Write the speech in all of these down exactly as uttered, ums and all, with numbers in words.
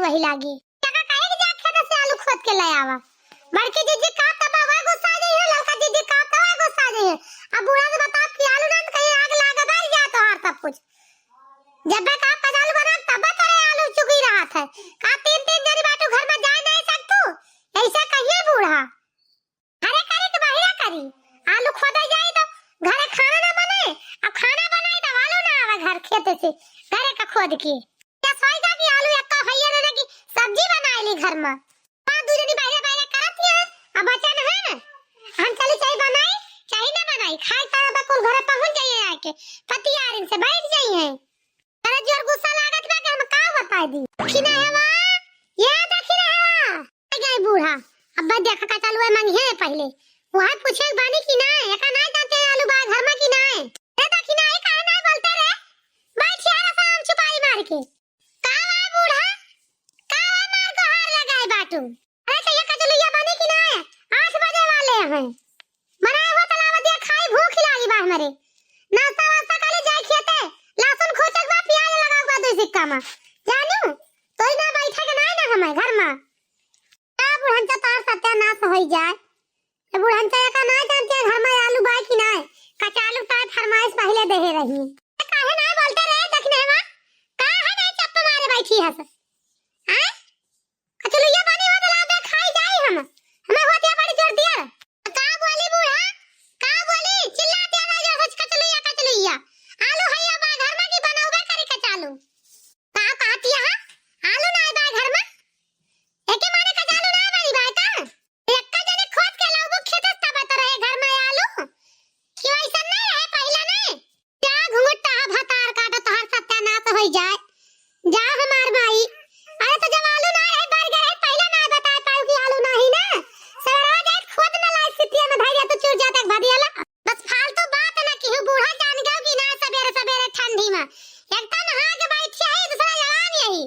वही लागी। काका कहे कि जा खेत से आलू खोद के ले आवा। बड़की जीजी का तब वह गुस्सा जाई है, लड़का जीजी का तब वह गुस्सा जाई है। अब बूढ़ा से बताओ कि आलू ना तो कहीं आग लागे, बल जाए तोहार सब कुछ। जब मैं कहा कचालू बना, तब तोरे आलू चुगी रहत है। का तीन तीन जनी बाटू घर में जाए नहीं सकतू? ऐसा कहिए बूढ़ा। घरे करी कि बहिरा करी? आलू खोदे जाई तो घरे खाना ना बने, अब खाना बनाई तो आलू ना आवे घर खेते से, घरे का खोद के। क्या सोई जा कि आलू एक्का भैया ने कि सब्जी बनाई ली घर में। हाँ, दू जनी बहिरा बहिरा करत हिया, अब बचन है ना, हम चली चाहे बनाई, चाहे ना बनाई, खाए तो अब कुल घरे पहुँच जाइए आके, पतियारिन से बैठ जाइए। अरे जोर गुस्सा लागत बा कि हम का बताई दी। दखिनहवा, ये दखिनहवा। आ गई बूढ़ा। अब बस देखा कचालू है मंगिए पहले। वहाँ पूछे बानी कि ना, एका ना जानते आलू बा घर में कि ना। रे दखिनहा, काहे ना बोलते रे? बैठ यार आराम छुपाई मार के। का बा बूढ़ा? का बा मार को हार लगाए बाटू? अरे कहिया कचलुइया बनी कि ना? आठ बजे वाले हैं। बनाए हो तलाव दिया खाई, भूख लागी बा हमरे। नाश्ता वास्ता काले जाए खेते, लहसुन खोचक बा, प्याज लगाओ बा दो सिक्का में। जानू, तोई ना बैठे के ना ना हमें घर में। का बुढ़नचा तार सत्यानाश होई जाए। ए बुढ़नचा एका ना जानते घर में आलू बा कि ना? कचालू तार फरमाइश पहले देहे रही। काहे ना बोलते रे दखिनहवा? का है ना चप्पा मारे बैठी हस? हैं? कचलुइया बनी हो तो लाओ दे खाई जाई हम। हमें होतिया बड़ी जोर दिया। का बोली बूढ़ा? का बोली? चिल्ला दिया ना जो सच कचलुइया, कचलुइया। आलू है या बा घर में कि बनौबे करी कचालू? का कहती है? आलू ना बा घर में? एके माने कचालू ना बनी बा का? एक्का जने खोद के लाओ खेत तब तो रहे घर में आलू। कि वैसा नहीं रहे पहले नहीं। जा घुंघटा भतार काटा तोहार सत्यानाश होई जाए। जा हमार माई। अरे तो जब आलू ना रहे, बर गए, पहले ना बताए पाऊ कि आलू ना ही ना। सवेरवा जाए खोद ना लाए सितिया में धैर्य तो चूर जाते भदियाला। बस फालतू बात ना किहू, बूढ़ा जान गयो कि ना सवेरे सवेरे ठंडी में। एक तो नहा के बैठी है, दूसरा लड़ान यही।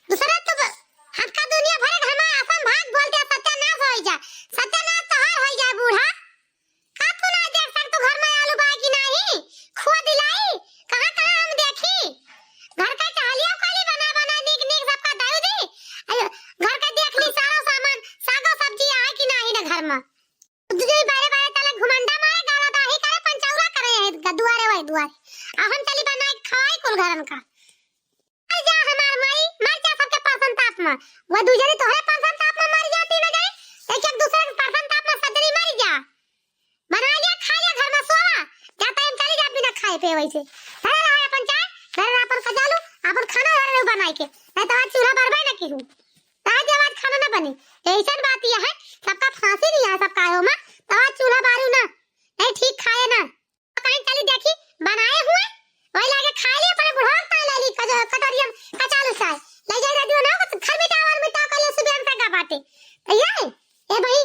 दूसरा तो ब-, हमका दुनिया भर के हमार असम भाग बोलते सत्यानाश होई जा। सत्यानाश तोहार होई जा बूढ़ा। का तू ना देख सक तू घर में आलू बा कि नाही? खोद लाई, कहाँ कहाँ हम देखी? घर का टहलिया काली बना बना नीक नीक सबका दऊ दी। अयो, घर का देख ली सारा सामान, सागो सब्जी आए कि नाही ना घर में। तू जो बारे बारे तले घुमंडा मारे, गाला दाही करे, पंचौरा करे है ग-, दुआरे वही दुआरे। अब हम चली बनाए खवाई कुल घरन का। मर जा हमार माई, मर जा सबके परसन ताप में। वो दू जनी तोहरे परसन ताप में मर जाती ना जाई, एक एक दूसरे के परसन ताप में सदरी मर जा। बना लिया, खा लिया, घर में सोवा। जाता हम चली जा बिना खाए पे वैसे। धरे रहा अपन चाय, धरे रहा अपन कचालू, अपन खाना धरे रहो बनाए के। नहीं तो आज चूल्हा बरबे ना की हूँ। आज जब आज खाना ना बने, ऐसन बात यह है, सबका फांसी नहीं है, सबका आयो में, तो आज चूल्हा बारू ना। नहीं ठीक खाए ना। कहीं चली देखी, बनाए हुए, वही लागे खा ली, अपने बुढ़वा का ले ली, कज-, कटोरिया में कचालू चाय। ले जाए दादी ना, कुछ घर में चावल में चावल ले सुबह में का बाटे। तो ये, ए भाई,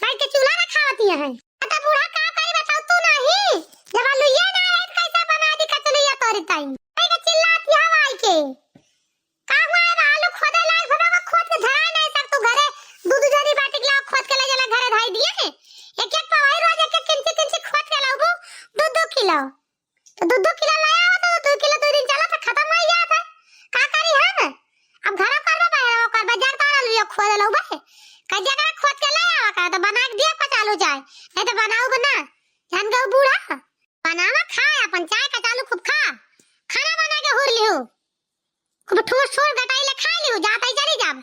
बैठ के चूल्हा रखावती है। तो बूढ़ा का करी बताओ तू नहीं, जब आलू ये ना रहे तो कैसे बना दी कचलुइया तोरी ताई? भाई के चिल्लाती हवा आई के। का हुआ है बा? आलू खोदे लाग भवा का खोद के धराए नहीं सक तू घरे। दू दू जनी बाटी के लाओ खोद के ले जाला घरे धाई दिए। एक एक पवाई रोज एक एक किंची किंची खोद के लाओ दू दू किलो। तो दू दू किलो ले आओ तो दू किलो दू दिन चला तो खत्म हो जात है। का करी हम? अब घरों करबे बहरों करबे जर तारा लियो खोद लो बे। कह दिया कर खोद के ले आवा कर तो बना के दिया कचालू चाय। नहीं तो बनाऊ बना। जान गऊ बूढ़ा। बनावा खाए अपन चाय कचालू खूब खा। खाना बना के हुर लियो। खूब ठूस ठूस गटाई ले खा लियो, जात ही चली जाब।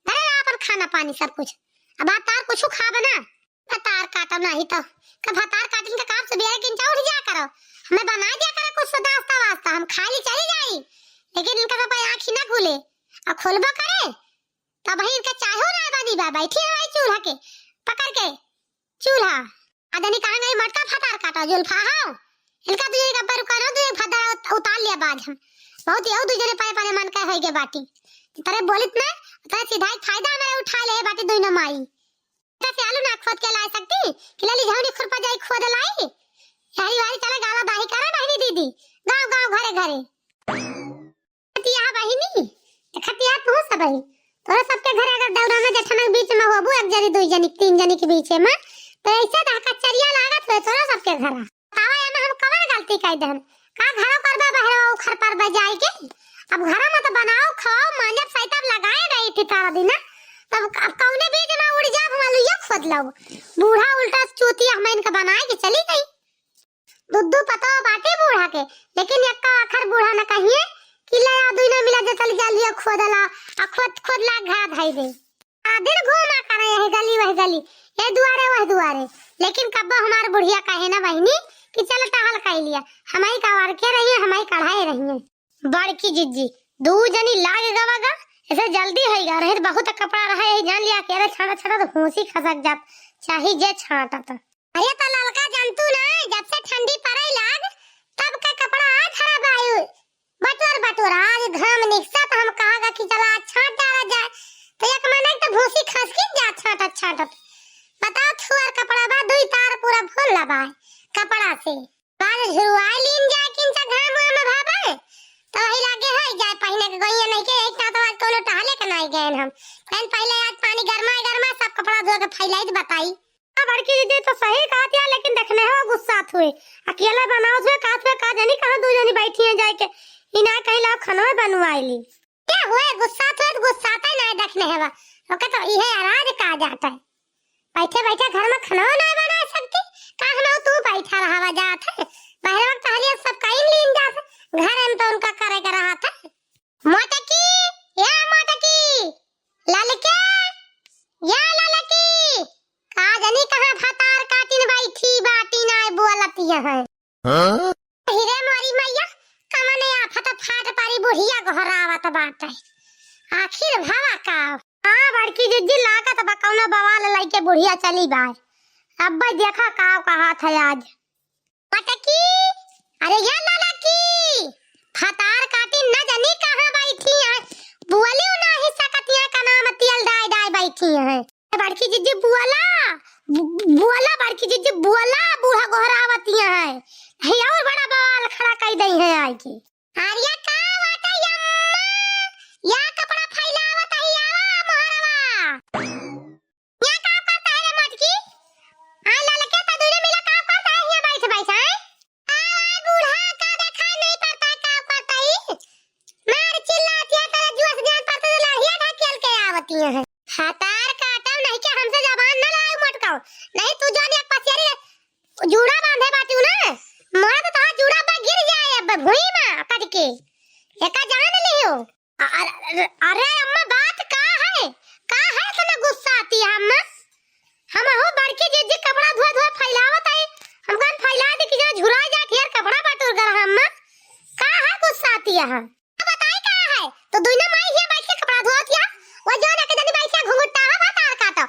धरे रहा अपन खाना पानी सब कुछ। अब भतार कुछ खाब ना। भतार काटब नाही तो। का भतार काटिन का काम से बेरे किन उठ जा करो। हमें बना दिया करो कुछ तो नाश्ता वास्ता, हम खा ली चली जाई। लेकिन इनका सब आँखी ना खुले। और खुलबो करे, तब ही इनका चाहो ना बनी बा, बैठी हमारी चूल्हा के, पकड़ के चूल्हा। अदनी कहाँ गई मटका भतार काटा जुल्फा हो। इनका दुई का पर करो, दुई भतार उत-, उतार लिया बाज हम। बहुत यहू दुई जने परे परे मन का होई गे बाटी। तरे बोलित ना, तरे सीधा एक फायदा हमारे उठा ले बाटी दुई न माई। तसे आलू ना खोद के ला सकती, कि लाली झौनी खुरपा जाई खोद लाई। यही वाली चला गाला दाही करा बहिनी दीदी, गाँव गाँव घरे घरे। खतिया बहिनी, त खतिया तू सब ही। तोरा सबके घरे अगर दौरा में जेठना के बीच में होबू, एक जनी, दुई जनी, तीन जनी के बीच में, तो ऐसे तो कचरिया लागत हुए तोरा सबके घर। बतावा एमे हम कवन गलती कर देहन? का घरों करबे बहरवा उखर पर बजाई के? अब घरों में तो बनाओ, खाओ, मांजब, तब लगाए रही थी सारा दिन, तब अब कौने बीच में उड़ जा, हम अलुइया खोद लो। बूढ़ा उल्टा चूतिया हम इनका बनाए के चली गई। दुद्दू पतो बाटे बूढ़ा के, लेकिन एक्का आखर बूढ़ा न कहिए कि ले आ दुइनो मिला जे चल जा लियो खोदला, आ खोद खोद ला घा धाई दे। आ दिन घूमा करे यही गली वही गली, ये दुआरे वही दुआरे, लेकिन कब्बो हमार बुढ़िया कहे ना बहिनी कि चल टहल कर लिया, हमारी कवार के रही है, हमारी कढ़ाई रही है। बड़की जिज्जी, दू जनी लाग गवा गा, ऐसे जल्दी होई गा, नहीं तो बहुत कपड़ा रहा, यही जान लिया कि अरे छाटा छाटा तो भूसी खसक जात, चाही जे छाटा तो। अरे तो ललका जंतु ना, जब से ठंडी पड़े लाग, तब का कपड़ा आ खराब आयु। बटोर बटोर, आज घाम निकसा तो हम कहा गा कि चला आज छाट डाला जाए, तो एक मने तो भूसी खसकिन जा छाटत छाटत। बताओ थुअर कपड़ा बा, दुई तार पूरा भोल लबाए कपड़ा से। बाद झुरवाई लीन जाए किन सा घाम वाम भावे, तो वही लागे होई जाए पहिने के गइया नहीं के, एक तात आज कोनो टहले के नहीं गए हम। कहन पहले आज पानी गरमाए गरमा सब कपड़ा धो के फैलाई तो बताई। हाँ, बड़की दीदी तो सही कहत या, लेकिन देखने हो गुस्सात हुए, अकेला बनावत हुए, कहत हुए का जनी कहाँ दू जनी बैठी हैं जाए के, ई ना कहीं लाओ खनवे बनवाई ली। क्या हुए गुस्सात हुए तो गुस्साते नहीं देखने हवा, ओके तो इहे आराज कहा जाता है। बैठे बैठे घर में खाना ना बना सकती, का हम तू बैठा रहावा जात है, बाहर वक्त हलिया सब कहीं लीन जात है, घर में तो उनका करे के रहा था। मोटकी, या मोटकी, ललके, या ललकी, का जनी कहाँ भतार काटिन बैठी बाटी ना बोलती है। हाँ? हिरे मोरी मैया, कमने आफत फाट पारी बुढ़िया गोहरावत बाटे। आखिर भवा का? हाँ, बड़की जिज्जी लागत बा कौनो बवाल लइके बुढ़िया चली बाय। अब भाई देखा का कहात है आज। पटकी, अरे या ललकी, फतार काटी न जनी कहाँ बैठी है। बोली नहीं सकत है, का नाम तेल डाय डाय बैठी है। बड़की जिज्जी बोला, बु-, बोला बड़की जिज्जी बोला, बूढ़ा गोहरावतिया है। नहीं और बड़ा बवाल खड़ा कर दई है आए के। अरे का बात है अम्मा? या कपड़ा फैलावत है, आवा मोहरवा। या का करता है रे मोटकी? आ ललके तो दुनो मिला का करता है, यहाँ बैठ बैठ है? आ बूढ़ा का दिखाई नहीं पड़ता है, का करता है? मार चिल्लातिया तेरे जुआ से जान पड़ता तो लाड़िया ढकेल के आवतिया है। हतार काटल नहीं के हमसे जबान न लड़ाई मोटकाओ। नहीं तू जान एक पसेरी जूड़ा बांधे बाटिउ ना, मोरा तो तोहार जूड़ा बा गिर जाए अब भुई मा कट के। एका जान लियो। अ-, अरे, अरे, अरे अम्मा बात का है? का है इतना गुस्सा आती है अम्मा? हम हो बड़की जिज्जी कपड़ा धोए धोए फैलावत आई। हम कहन फैला दे कि जो झुरा जात यार कपड़ा बटोर कर अम्मा। का है गुस्सा आती है? अब बताई का है? तो दुइनो माई हिया बैठ के कपड़ा धोत या, वो जो ना के जनी बैठ के घुंघटा हो बात आर काटो।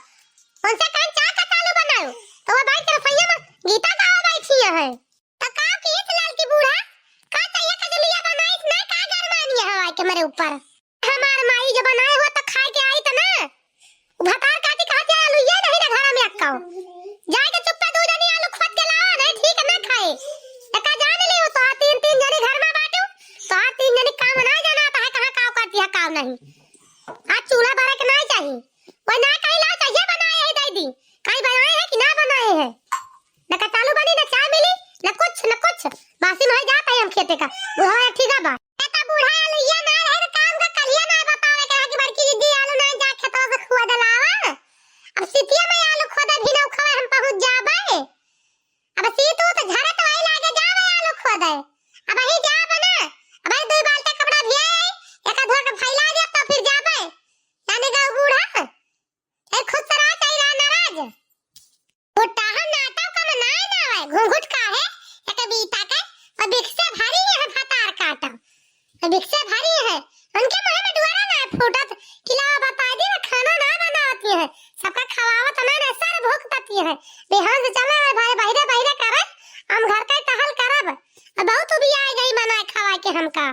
उनसे कहन चाय का चालू बनाओ, तो वो बैठ के रसोइया में गीता गावे बैठी है। तो का की इस ललकी बूढ़ा, का चाहिए कजलिया बनाई ना का गरमानी है हवा के मेरे ऊपर? हमार माई जो बनाए हो तो खाए के आई तो ना। भतार काटी कहत है, "आलू ये नहीं ना घरा में अक्काओ। जाए के चुप्पे दू जनी आलू खोद के लाओ, नहीं ठीक ना खाए।" एका जान लियो, तो तीन, तीन जनी घर में बाटू, तो तीन जनी काम ना जाना, तो है कहाँ काव करती है, काव नहीं। आज चूल्हा बरे के ना चाहिए। वो ना कहीं लाओ, चाहिए बनाए है दे दी। कहीं बनाए है कि ना बनाए है? न कचालू बनी, न चाय मिली, न कुछ, न कुछ। बासी में जाता है हम खेते का। बुढ़वा ठीक है बा। ए त बूढ़ा आलू ये ना रहे त काम का कलिया ना बतावे के रहा कि बड़की दीदी आलू ना जा खेतवा से खोद लावा। अब सितिया में आलू खोदे भी ना उखवे हम पहुँच जाबे। अब सीत उत झरे त वही लागे जाबे आलू खोदे। अब वही जाबे ना। अब वही दो बाल्टी कपड़ा भी आई, एक धो के फैला दे तो फिर जाबे। जाने का बूढ़ा। ए खुसरा चाहिए नाराज। घुट्टा हम नाटक कम नाय ना आवे। घुंघुट का है? एक बीता के, और बिक्से भरी है भतार काटा। और बिक्से भरी है। उनके मुंह में डुअरा ना फूटत, कि लावा बता दी ना खाना ना बनावती है। सबका खवावत ना ना सर भूख तती है। बिहान से चला है भाई बहिरे बहिरे करे, हम घर का टहल करब। अब बहुत भी आ गई मना खवा के हमका।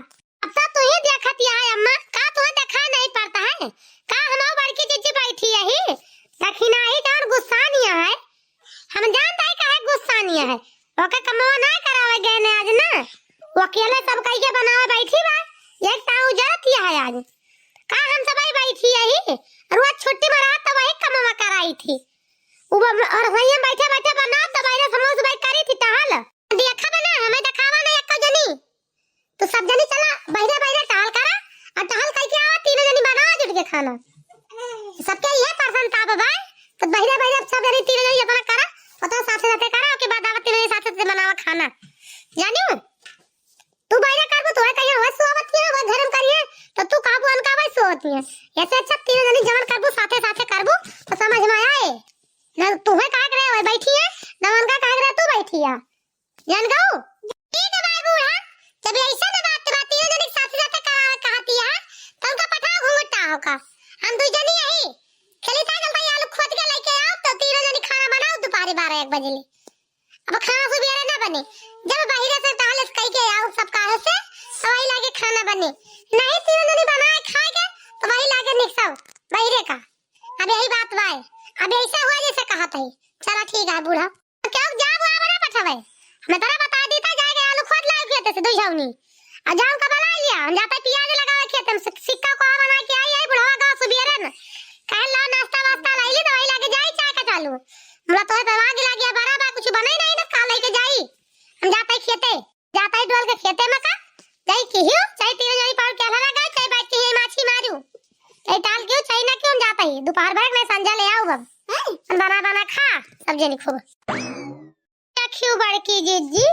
अब तो तू ही देखत यहाँ अम्मा, का तुहे देखा नहीं पड़ता है? का हमार बड़की जिज्जी बैठी यही? दखिनाही जौन गुस्सानिया है, हम जानता है काहे गुस्सानिया है। ओके कमवा ना करावे गए ने आज ना, वो अकेले सब कह के बनावे बैठी बा, एक ताऊ जरतिया है आज। का हम सब आई बैठी यही, रोज छुट्टी में रहत तो वही कमवा कराई थी। उ बम-, और वहीं बैठे बैठे बनात तो बैठे समोस भाई करी थी टहल। देखा बना, हमें देखावा नहीं एक्को जनी। तो सब जनी चला, बहिरे बहिरे टहल करा, और टहल करके आवा, तीनों जनी बनाओ, खाना। सबके इहे पसंद ताप बा। तो बहिरे बहिरे सब जनी तीनों जनी अपना करा, ओतना साथे साथे करा, ओके बाद आवा तीनों जनी साथे साथे बनावा खाना। जानियो? तू बहिरे करबू, तोहे कहिए, "वह सोवत ही है, वह धर्म करिए," तो तू कहबू, "अनका वह सोवत ही है।" ऐसे अच्छा तीनों जनी जवन करबू, साथे साथे करबू, तो समझ में आए। ना तोहे कहा के रहे, वह बैठी है, ना उनका कहा के रहे, तू बैठी है। जान गऊ? ठीक है भाई बूढ़ा, जब ऐसा ना बात बात तीनों जने के साथे साथे करावे कहती है, तो उनका पठाओ घूंघट टाहो का। हम दुई जनी यही खेली था, जल्दी आलू खोद के लेके आओ, तो तीनों जनी खाना बनाओ दोपहर बारह एक बजे ले। अब खाना सुबेरे ना बने, जब बाहर से टहले से कह के आओ सब काहे से, तो वही लागे खाना बने। नहीं तीनों जनी बनाए खाए के, तो वही लागे निकसाओ बाहरे का। अब यही बात बाय, अब ऐसा हुआ जैसे कहा था। चला ठीक है बूढ़ा। क्यों जाब आवे ना पठवे? हमें तोरा बता दी था, जाके आलू खोद लाओ खेते से दुई झौनी। और जाओ का बना लिया, हम जाते पियाज लगावे खेते में, सिक-, सिक्का को बना के आई, आई बुढ़वा गाँव सुबियरन। कहे ला नाश्ता वास्ता लाई ली, दवाई लागे जाई, चाय का चालू। हमरा तोहे दिमाग लागे, बड़ा बा, कुछ बने नहीं ना, का लेके जाई? हम जाते खेते, जाते डोल के खेते में का, जाई किहियो, चाहे तीन जाई पाउर के हला गए, चाहे बैठ के माछी मारू। चाहे टाल क्यों, चाहे ना क्यों, हम जाते ही। दोपहर भर में संजा ले आओ अब। हैं? हम बना बना खा, सब जनी खूब। देखियो बड़की जिज्जी,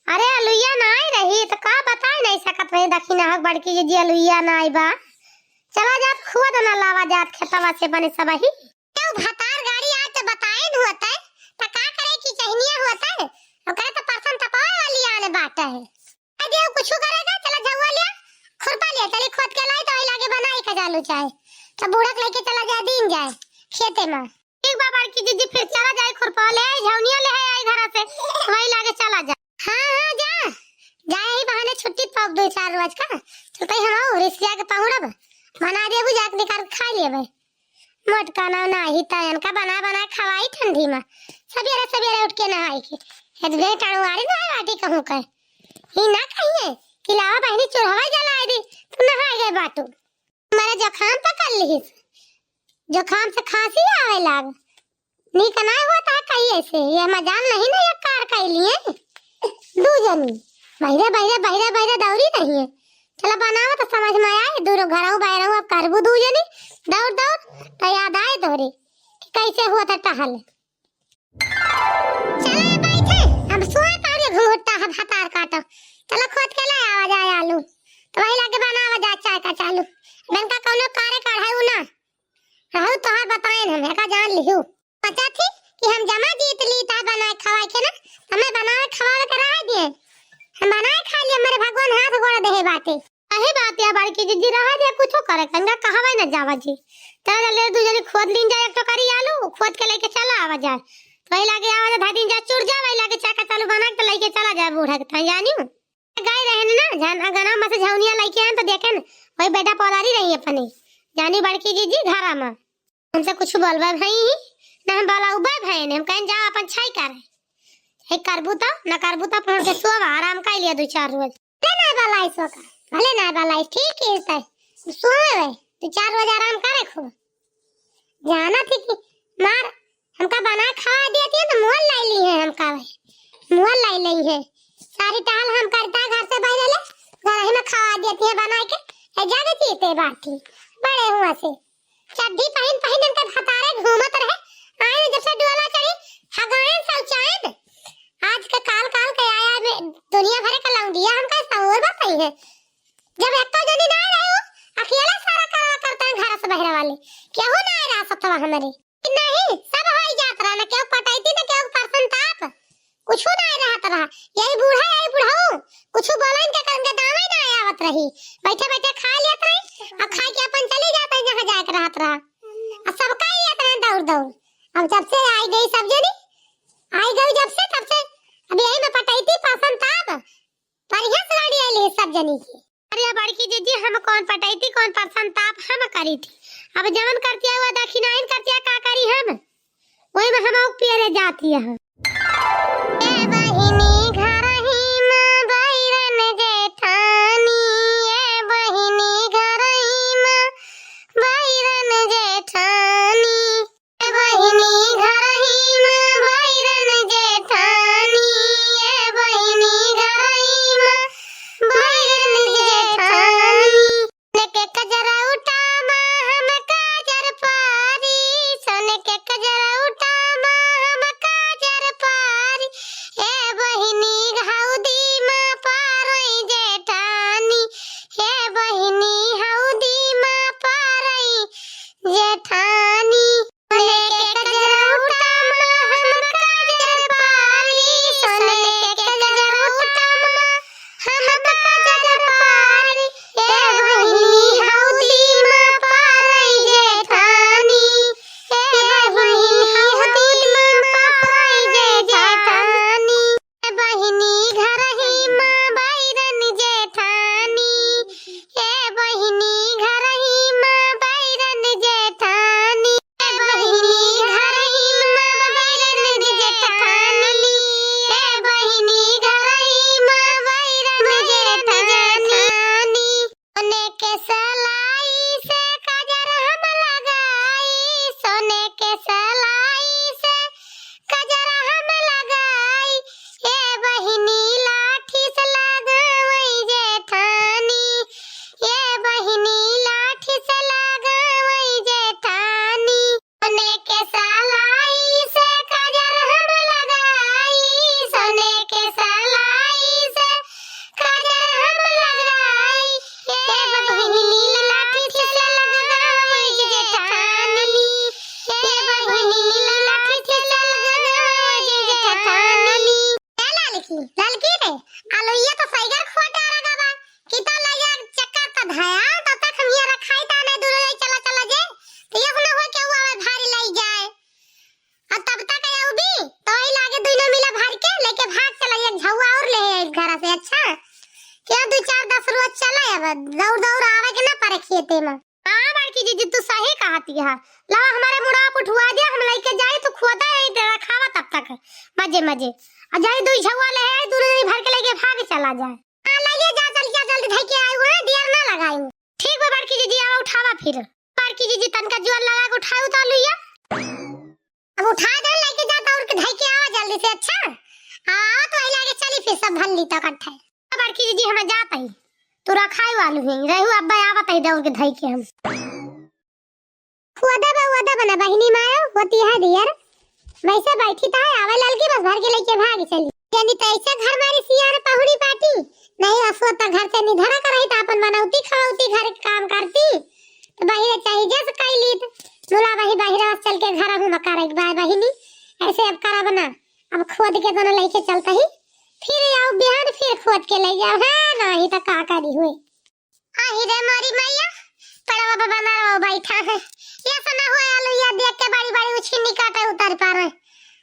अरे अलुइया ना आई रही, तो का बताए नहीं सकत रही, दखिना हक बड़की जिज्जी अलुइया ना आई बा। चला जात खुआ देना लावा जात खेतवा से बने सब ही। तो भतार गाड़ी आज तो बताए न होते, तो का करे की चहनिया होते, ओकरे तो परसन तपावे वाली आने बाटे है। अरे कुछ करेगा, चला झउआ लिया, खुरपा लिया, चली खोद के लाई तो वही लागे बनाई का जालू चाहे। तो बूढ़क लेके चला जाए, दिन जाए खेते में। ठीक बा बड़की जिज्जी, फिर चला जाए, खुरपा ले आई, झौनिया ले आई घरा से, वही लागे चला जा। हाँ, हाँ, जा, जा, यही बहाने छुट्टी पाओ दो चार रोज का, चलते हम आओ रिश्तिया के पहुड़ब, बना देबू, जाके निकाल के खा लेबे। मोटका ना, ना ही तयन का बना, बना खवाई ठंडी में, सबेरे, सबेरे उठ के नहाई के, हेद भेंट अड़ुआरी ना है बाटी कहूँ के, ही ना कहिए कि लावा बहिनी चूल्हवा जलाए दी, तू नहाए गए बाटू। हमारा जुकाम पकड़ लिहिस, जुकाम से खांसी आवे लाग, नीक ना होता है कहिए से, ये मजाल नहीं ना, ये कार कह लिए दू जनी, बहिरे, बहिरे, बहिरे, बहिरे दौरी नहीं है। चला बनावा तो समझ में आए, दूर घरऊ बैरऊ अब करबू दू जनी, दौड़, दौड़, तो याद आए तोहरे कि कैसे हुआ था टहल। चला बैठे, अब सोए पारे घुघुट्टा है भतार काटो। चला खोद के ले आवा जाए आलू, तो वही लागे बनावा जाए चाय का चालू। डंका कौनो कारे काढ़ाऊ ना, रहू तोहार बताएन हम, एका जान लिहू। पता थी कि हम जमा जीत ली ता बनाए खवाए के ना, हमें बनावे खवावे के रहा दिए। हम बनाए खा लिए, हमारे भगवान हाथ गोड़ देहे बाटे। सही बात है बड़की जिज्जी, रहा दिए, कुछो करे, तंगा कहवे न जावा जी। चला ले दू जनी खोद लीन जाए, एक टोकरी आलू खोद के लेके चला आवा जाए। तो वही लागे आवा जाए, धादिन जाए, चुर जाए, वही लागे चाका चालू बना के लेके चला जाए बूढ़ा के, तई जानी। गए रहे ना, जान अगना में से झौनिया लेके आए तो देखे न, वही बेटा पौधारी रही अपने। जानी बड़की जिज्जी घरा में। हमसे कुछ बोलबे भई, ना हम बोलाउबे भई, हम कहें जा अपन छाई करे। एक करबू तो, ना करबू तो अपन के सोवा, आराम कर लिया दो चार रोज। भले ना बलाई सोका, भले ना बलाई, ठीक है, तय सोवे, दो चार रोज आराम करे खूब। जाना थी कि मार हमका बना खवा दिया थी तो मुहर लाई ली है हमका भाई, मुहर लाई ली है। सारी टहल हम करता घर से बाहर ले, घर ही में खवा दिया थी बना के, ए जाके चीते बाटी, बड़े हुआ से। चड्ढी पहिन पहिन इनके भतारे घूमत रहे। आए जब से डोला चढ़ी, हगायन शौचायन। आज के काल काल के आया में दुनिया भरे का लौंडिया हमका सहूर बताई है। जब एक तो जनी ना रहे हो, अकेला सारा करवा करता है घर से बहरे वाले। केहू ना रहा सतवा हमारे। नहीं, सब होई जात रहा, ना केहू पटैती, ना केहू परसन ताप। कुछू ना रहत रहा। यही बूढ़ा, यही बुढ़ऊ। कुछू बोलन के करन के दावे ना आवत रही। बैठे बैठे खा लेत रही, और खाए के अपन चली जात रही, जहाँ जाए के रहत रहा। और सबका ही इतना दौड़ दौड़। अब जब से आई गई सब जनी, आई गई जब से, तब से अब यही में पटैती परसन ताप। बढ़िया से लड़ी आइली सब जनी की। अरे बड़की जिज्जी, हम कौन पटैती, कौन परसन ताप हम करी थी। अब जवन करती है, वो दखिनाइन करती है, का करी हम? वही में हम आउक पियरे जाती है। ए बहिनी, घरही में बैरन जेठानी, ए बहिनी, घरही में बैरन जेठानी। बहिनी घरही में बैरन जेठानी, ए बहिनी घरही में बैरन जेठानी। लेके कजरा उठा मा तो चला अब, दौड़ दौड़ आवे के ना पड़े खेते में। हाँ बड़की जीजी, तू सही कहती है। लावा हमारे मुड़वा पे उठवा दिया, हम लइके जाई, तू खोदा यहीं ते रखावा तब तक मजे मजे। आ जाई दुई झौआ ले आई, दुनो जनी भर के लइके भाग चला जाए। हाँ लइके जा, चल जा, जल्दी धइ के आई, वहाँ देर ना लगाई। ठीक बा बड़की जीजी, आवा उठावा फिर। बड़की जीजी तनका जोर लगा के उठाई उतार लुइया। अब उठा दे, लइके जा, दौड़ के धइ के आवा जल्दी से। अच्छा, आवा तो वही लागे चली फिर सब भल्ली तो इकट्ठे। बड़की जीजी, हम जात हई, तू रखाई वालू है, रहू अब्बा आवत है दौड़ के धई के हम। खुआदा बा, उआदा बना बहिनी मायो, होती है दियर। वैसे बैठी तो है, आवे ललकी बस भर के लइके भाग चली। यानी तो ऐसे घर मारी सियार पहुड़ी पाटी, नहीं असो तो घर से निधरा कर रही तो अपन बनौती खवौती घर के काम करती। तो बहिरे चाहे जस कैली तो मुला बही बहिरा चल के घर हूँ मका रख बा बहिनी। ऐसे अब करब ना, अब खोद के दोनों लइके चलता ही, फिर आओ बिहान फिर खोद के ले जाओ। हाँ, नाही तो का करी हुए। आही रे मोरी मैया, पड़वा बाबा ना रो बैठा है। ये सना हुआ आलू या देख के बड़ी बड़ी उछिन्नी काटे उतर पारे।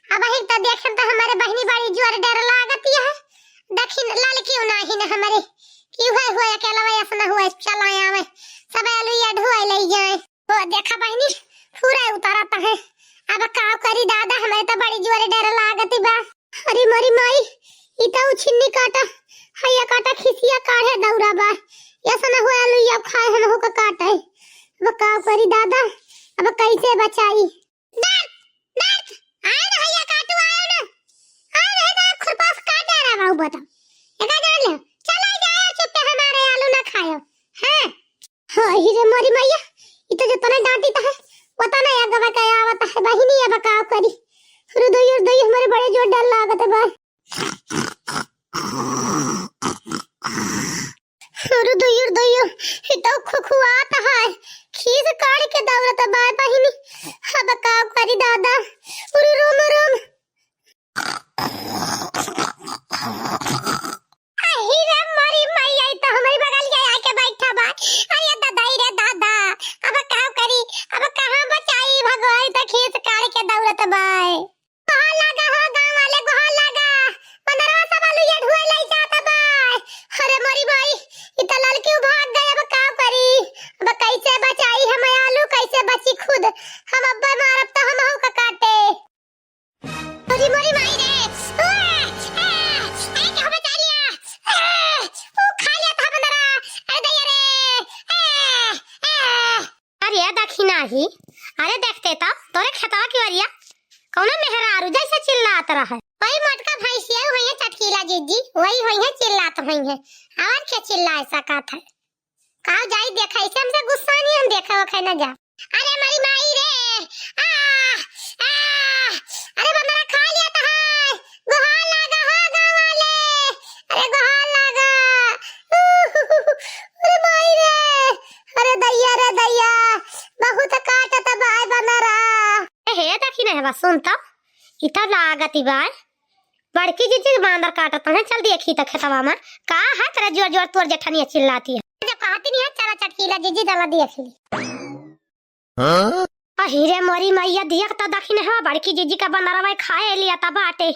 अब ही तो देखे तो हमारे बहिनी बड़ी जोर डर लागत है। दखिन लाल क्यों नाही न हमारे, क्यों है हुआ अकेला वै असना हुआ चला आवे। सब आलू या ढुआ ले जाए। ओ देखा बहिनी, पूरा उतारत है। अब का करी दादा, हमें तो बड़ी जोरे डर लागत बा। अरे मोरी माई, ई तो उछिन्नी काटा, हैया काटा खिसिया काढ़े दौरा बा। ये सना हुआ आलू अब खाए हम हो के काटे। अब का करी दादा, अब कैसे बचाई? दर्द, दर्द, आए ना हैया काटू, आए ना। आए ना, इधर खुरपा से काट दे रहा बाबू, बताओ। एका जान ले, चला जाए चुप्पे हमारे आलू ना खायो। हाँ। हाँ, ही रे मोरी मैया, ई तो जतना डांटी त है, वतना या गवा के आवत है, बहिनी अब का करी। हृदय, हृदय, हमारे बड़े जोर डर लागत है बा। हृदय, हृदय, ई तो खुखुआत है, खीस काढ़ के दौड़त बा बहिनी। अब का करी दादा, उरु रोम रोम। अही रे मोरी मैया, ई तो हमरी बगल के आके बैठा बा। अरे दादा, ई रे दादा, अब का करी, अब कहाँ बचाई भगवान, तो खीस काढ़ के दौड़त बाय। गोहार लागा हो गाँव वाले, गोहार लागा। बंदरवा सब आलू ये ढुए लाई जात बाय। अरे मोरी माई, ई तो ललकी भाग गए, अब का करी, अब कैसे बचाई हम आलू, कैसे बची खुद, हम अब्बा मारब तो हम हऊ का काटे। अरे मोरी माई रे। आ, आ, अरे क्या बचा लिया? आ, ओ खा लिया था बंदरा। अरे दैया रे। आ, आ। अरे दखिना ही, अरे देखते तो तोरे खेतवा की वरिया कौनो मेहरारू जैसे चिल्लात रहा है। वही मोटका भैंसिया हुई है चटकीला जीजी, वही हुई है चिल्लात हुई है। और क्या चिल्ला ऐसा का था? का जाई देखा, ऐसे हमसे गुस्सा नहीं, हम देखा वो खाए ना जा। अरे मोरी माई रे, आ, आ, अरे बंदरा खा लिया तो है, गोहार लागा हो गाँव वाले, अरे गोहार लागा, अरे माई रे, अरे दैया रे दैया, बहुत काटत बाय बंदरा। ए हे दखिना ही बा, सुन तो, ई तो लागत ही बाय, बड़की जीजी के बांदर काटत हैं, चल देखी त खेतवा में का है, तेरा जोर जोर तोर जेठनिया चिल्लाती है। जब कहती नहीं है, चला चटकीला जीजी, चला देखी। हाँ? अही रे मोरी मैया, देख त दखिन है, बड़की जीजी का बंदरवा खाए लिया त बाटे।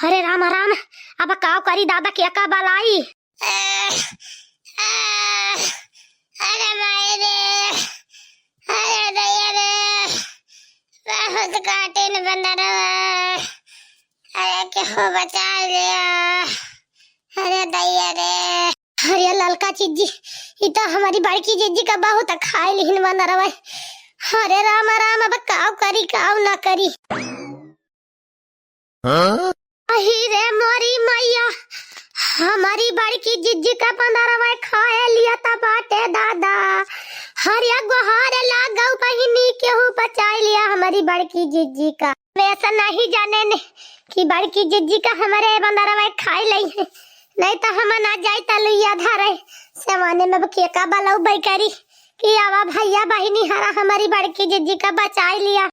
अरे राम राम, अब का करी दादा, के का बलाई? अरे माई रे, अरे दैया रे, बहुत काटिन बंदरवा, अरे केहू बचा लिया, अरे दैया रे। अरे ललका जीजी, ई तो हमारी बड़की जीजी का बहुत खाए लिहिन बंदरवा। अरे राम राम, अब काव करी काव ना करी। हाँ? अही रे मोरी मैया, हमारी बड़की जीजी का बंदरवा खाए लिया त बाटे दादा। हरिया गोहार लागौ बहिनी, केहू बचाई लिया हमारी बड़की जीजी का। वैसा नहीं जाने ने कि बड़की जीजी का हमारे बंदरवा खाई लई है, नहीं तो हम ना जाई तलुइया धरे। सेवाने में अब के का बलऊ बैकरी कि आवा भैया बहिनी हरा हमारी बड़की जीजी का बचाई लिया।